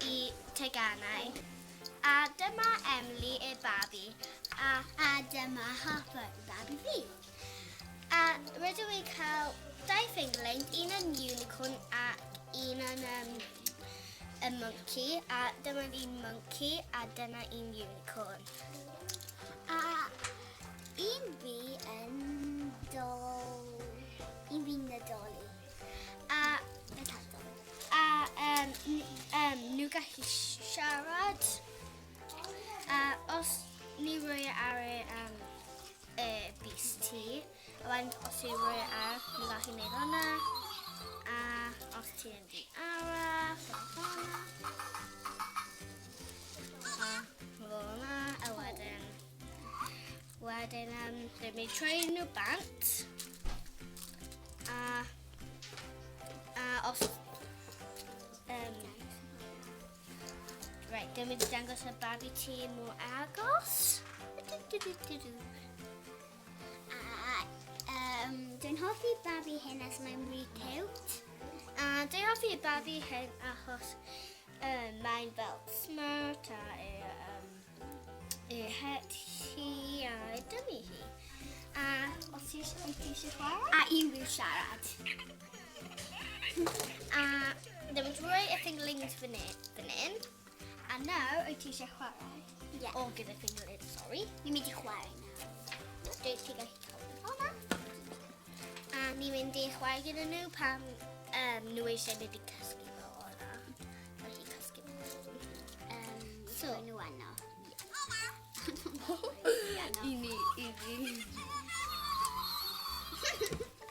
i teganau. A dyma Emily y babi. A dyma Harper y babi fi. A rydw i'n cael dau fingerling, un yn unicorn a un yn y monkey. A dyma un monkey a dyna un unicorn. A un fi yn dol... Un fi'n nadoli. A, Y tadol. a nhw gallu siarad. A os ni roi ar y, y bys ti, a wedyn os ti roi ar, ni gallu gwneud hwnna. A os ti'n mynd i arall, fel hwnna. A fel hwnna, a wedyn, dwi'n mynd troi nhw bant. A os... Reit, dwi'n mynd i dangos y babi ti mor agos. Du, du, du, du, du. A dwi'n hoffi babi hyn as mae'n really cute. A dwi'n hoffi y babi hyn achos mae'n fel smart a ei het hi a ei dymu hi. A os ti eisiau chwarae? A un fi'n siarad. A ddim yn rhoi y fingerlings fan hyn. A nawr, wyt ti eisiau chwarae? Ie. O, gyda fingerlings, sorry. Ni'n mynd i chwarae nawr. Dwi ti gallu cael hwnna. A ni'n mynd i chwarae gyda nhw pan nhw eisiau mynd i cysgu fel hwnna. Gallu cysgu fel hwnna. So, nhw yno. I ni, i ni.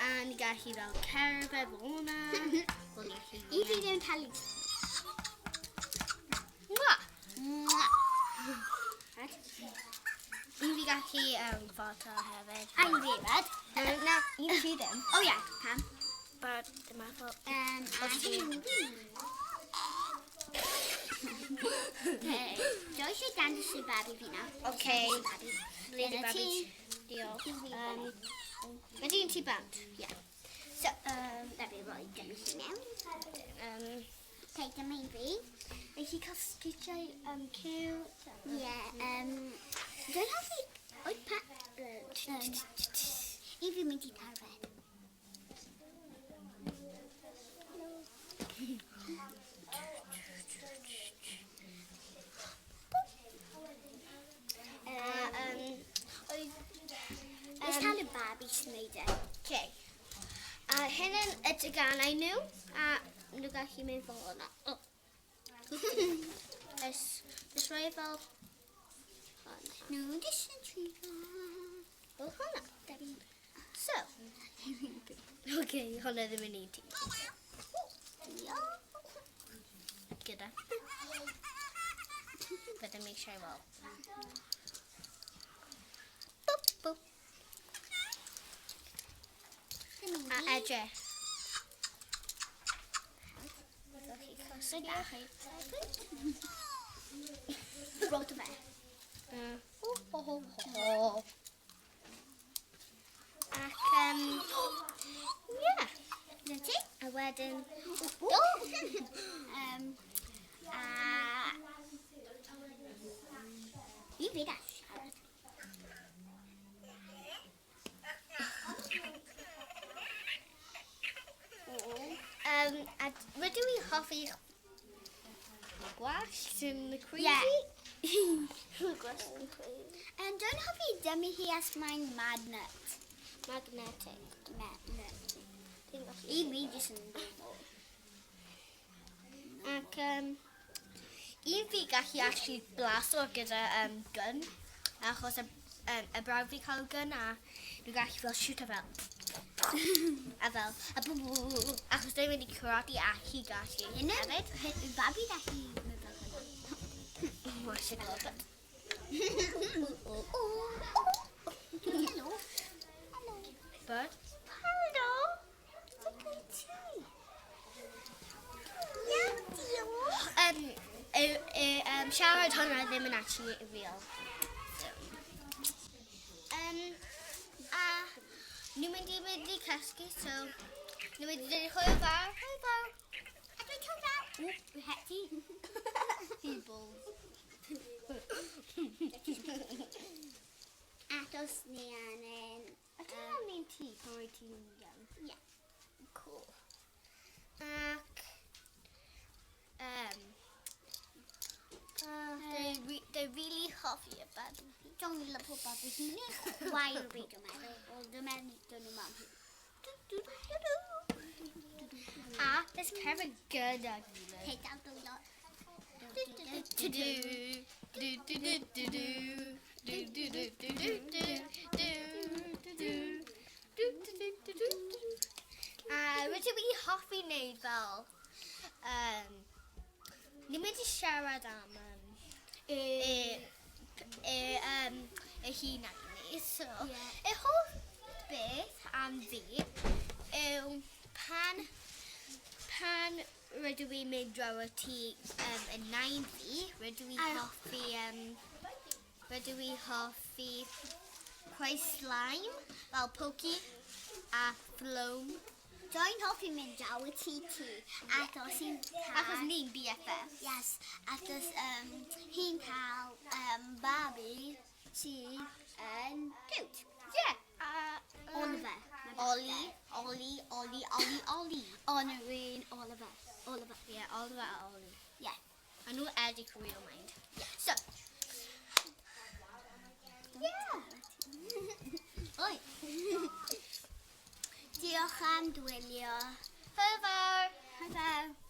A ni gallu fel cerdded fel hwnna. Fel ni gallu... Un fi ddim cael ei... Mwah! Mwah! Un fi gallu ffarto hefyd. A un fi hefyd. Na, un fi ddim. O ie, pam? But dim meddwl. A un fi. Okay. Dwi eisiau dangos y babi fi nawr. Okay. Babi. Lady Dyna babi. ti. Diolch. Un fi Ydy un ti bant? Ie. So, da fi roi dyma hi mewn. Okay, dyma un fi. Mae hi cael sgitiau cute. Ie, dwi'n hoffi... Oed pa... Un fi'n mynd i tarfed. A, oedd... Ys cael y babi sy'n neud e. Okay. A hyn yn y teganau nhw, a nhw gallu mynd fel hwnna. Oh. Ys rhoi fel hwn. Nhw jyst yn trio. Fel hwnna. So. Okay, hwnna ddim yn un ti. Diolch. Gyda. Byddwn mi eisiau weld. Boop, boop. A edrych. Gallu cysgu. Rot o fe. Ho, ho, ho, ho. Ac, yeah. Dyna ti? A wedyn... Do! A... Un fi gallu siarad. A rydw i'n hoffi gwallt yn crazy. Yeah. Gwallt yn crazy. Dwi'n hoffi dymu hi as mae'n magnet. Magnetic. Magnet. Dwi'n gallu... I fi jyst yn normal. Ac un fi gallu actually blasto gyda gun, achos y brawd fi cael gun a dwi'n gallu fel shooter fel. A fel, a bw, bw, bw, bw, achos dwi'n mynd i karate a hi gallu Hynny, hefyd. hyn, babi gallu mynd fel hynna. Oh, I should love it. Hello. Hello. Bird. Hello. Look at ti. Iawn, diolch. Siarad hwnna ddim yn actually real. So, a nhw'n mynd i cysgu, so nhw'n mynd i dweud hwyl fawr, hwyl fawr. A dwi'n cael fawr. O, heti. People. Achos ni angen. A ti'n angen ti pan wyt ti'n young? Ie. Cool. Ac they really hoffi y babi. Dwi'n lyfo babi hi. Neu chwaer fi, dwi'n meddwl. Ond dwi'n meddwl dyn nhw mam hi. A there's cerdded gyda gilydd. Hei, dal dwylo. Do do do do do do do do do do do do do do do do do do. A rydw i hoffi wneud fel ni'n mynd i siarad am y hunain ni. So, Ie. y hoff beth am fi yw pan rydw i'n mynd draw y tŷ y nain fi, rydw i hoffi creu slime fel Pokey a Floam. Dwi'n hoffi mynd draw y tŷ ti, achos hi'n cael. Achos ni'n BFF. Yes, achos hi'n cael babi sydd yn cute. Yeah. Oliver. Ollie, Ollie, Ollie, Ollie, Ollie. Honorine Oliver. Oliver. Yeah, Oliver a Ollie. Yeah. A nhw edrych real mind. So, Yeah. Oi. Diolch am dwylio. Hwyl fawr. Hwyl fawr.